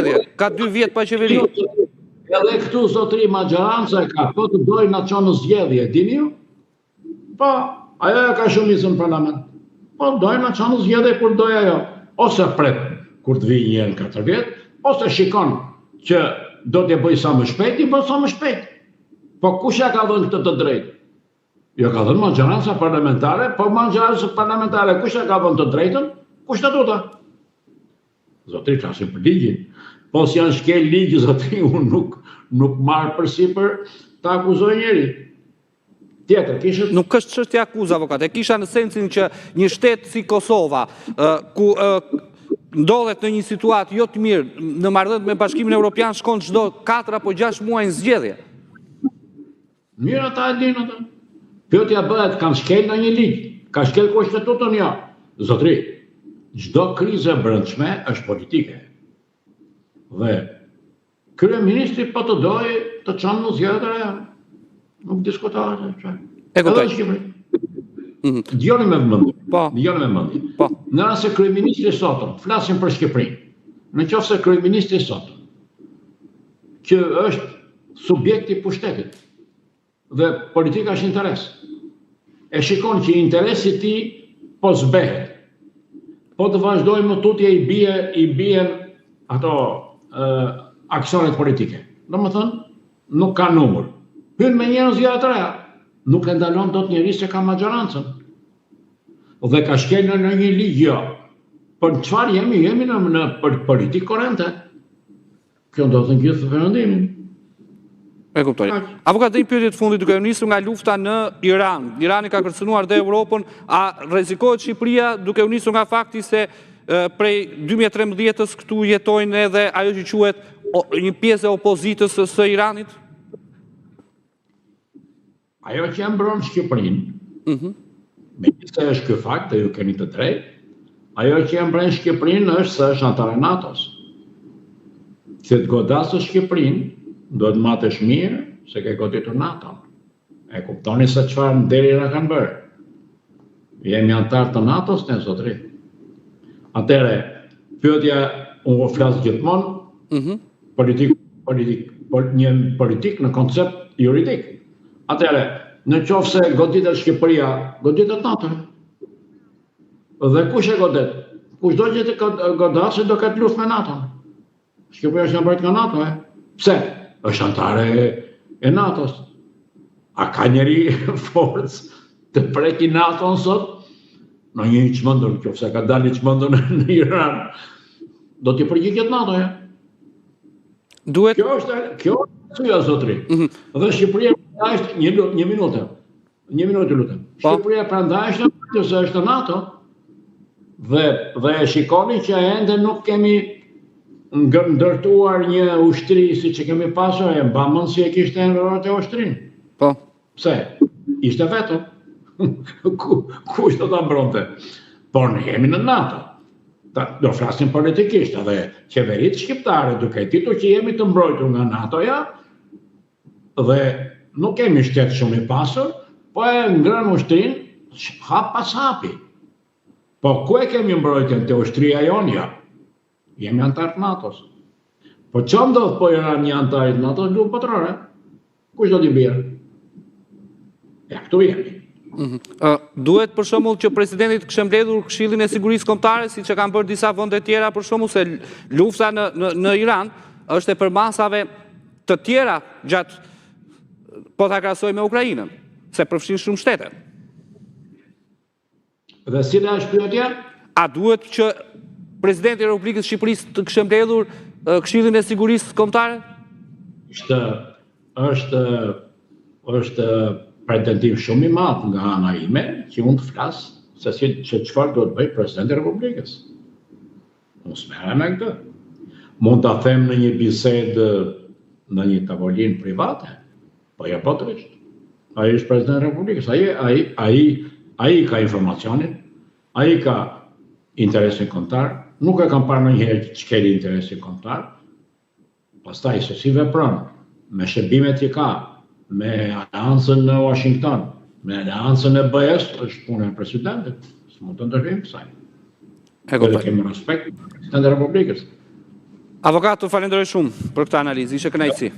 zgjedhje, ka dy vjet pa qeveri. Edhe këtu zotëri maxhoranca e ka, po të dojë na çon në zgjedhje, dini ju? Po, ajo e ka shumicën në parlament. Po dojë na çon në zgjedhje kur dojë ajo. Ose pret kur të vijë një herë në 4 vjet, ose shikon që do t'i bëjë sa më shpejt, i bën sa më shpejt. Po kush ja ka dhënë këtë të drejtë? Ja ka dhënë maxhoranca parlamentare, po maxhoranca parlamentare kush ja ka dhënë të drejtën? Kushtetuta. Zotëri, flasim për ligjin. Po s'janë shkel ligji, zotëri, unë nuk, nuk marr përsipër të akuzoj njeri. Tjetër, kishët? Nuk është çështja akuzë, avokat. E kisha në sensin që një shtet si Kosova, ku ndodhet në një situatë jo të mirë në marrëdhëniet me Bashkimin Evropian shkon çdo 4 apo 6 muaj në zgjedhje. Mirë ata e dinë atë. Pyetja bëhet, kanë shkel ndonjë ligj? Ka shkel kushtetutën jo. Zotëri, çdo krizë e brendshme është politike. Dhe Kryeministri po të dojë të çon në zgjedhje të reja. Nuk diskutohet ajo. E kuptoj. Mhm. Dëgjoni me vëmendje. Po. Dëgjoni me vëmendje. Po. Në rast se kryeministri i sotëm, flasim për Shqipërinë. Në qoftë se kryeministri i sotëm, që është subjekti i pushtetit, Dhe politika është interes. E shikon që interesi i tij po zbehet. Po të vazhdojë më tutje i bie i bien ato ë aksionet politike. Domethënë nuk ka numër. Hyn menjëherë në zgjedhje të reja. Nuk e ndalon dot njeri se ka maxhorancën. Dhe ka shkelur në një ligj jo. Por çfarë jemi? Jemi në në politikë korrente. Kjo ndodh në gjithë Perëndimin. E kuptoj. Avokat, dhe një pyetje të fundit duke u nisur nga lufta në Iran. Irani ka kërcënuar dhe Europën, a rrezikohet Shqipëria duke u nisur nga fakti se prej 2013-ës këtu jetojnë edhe ajo që quhet një pjesë e opozitës së Iranit? Ajo që e mbron Shqipërinë, mm -hmm. megjithëse është ky fakt dhe ju keni të drejtë, ajo që e mbron Shqipërinë është se është anëtare e NATO-s. Që të godasësh Shqipërinë, duhet matesh mirë se ke goditur NATO-n. E kuptoni se çfarë nderi na kanë bërë. Jemi anëtarë të NATO-s ne zotëri. Atëherë, pyetja unë po flas gjithmonë, mm -hmm. politik, politik, pol, një politik në koncept juridik. Atëherë, në qoftë se goditet Shqipëria, goditet NATO. Dhe kush e godet? Kushdo që të godasë do ketë luftë me NATO-n. Shqipëria është e mbrojtur nga NATO, e? Pse? Është anëtare e NATO-s. A ka njeri forcë të preki NATO-n sot? Në një i çmendur, në qoftë se ka dalë i çmendur në Iran, do t'i përgjigjet NATO-ja. Duhet... Kjo është, kjo është arsyeja, zotëri. Mm -hmm. Dhe Shqipëria është një, një minutë. Një minutë, ju lutem. Po. Shqipëria prandaj është në se është në NATO. Dhe dhe e shikoni që ende nuk kemi ndërtuar një ushtri siç e kemi pasur, e mban mend si e kishte Enver Hoxha ushtrinë. Po. Pse? Ishte vetëm. Ku, kush do ta mbronte? Por ne jemi në NATO. Ta, do flasim politikisht edhe qeveritë shqiptare duke ditur që jemi të mbrojtur nga NATO-ja, Dhe nuk kemi shtet shumë i pasur, po e ngrenë ushtrinë hap pas hapi. Po ku e kemi mbrojtjen te ushtria jonë? Jo. Jemi anëtar të NATO-s. Po ça ndodh po i ra një anëtari të NATO-s luftë botërore? Kush do t'i bjerë? Ja, këtu jemi. Mhm. Duhet për shembull që presidenti të kishte mbledhur Këshillin e Sigurisë Kombëtare, siç e kanë bërë disa vende tjera për shembull se lufta në në në Iran është e përmasave të tjera gjatë po ta krahasoj me Ukrainën, se përfshin shumë shtete. Dhe cila është pyetja? A duhet që presidenti i Republikës së Shqipërisë të kishte mbledhur Këshillin e Sigurisë Kombëtare? Është është është pretendim shumë i madh nga ana ime që unë të flas se si se çfarë duhet të bëjë presidenti i Republikës. Unë s'merrem me këtë. Mund ta them në një bisedë në një tavolinë private, po jo botërisht. Ai është president i Republikës, ai ai ai ai ka informacionin, ai ka interesin kombëtar, nuk e kam parë ndonjëherë që të shkeli interesin kombëtar. Pastaj se si vepron me shërbimet që ka, me aleancën në Washington, me aleancën e BE-së, është puna e presidentit. S'mund të ndërhyjmë kësaj. E kuptoj. Kemi respekt për presidentin e Republikës. Avokat, të falenderoj shumë për këtë analizë, ishte kënaqësi.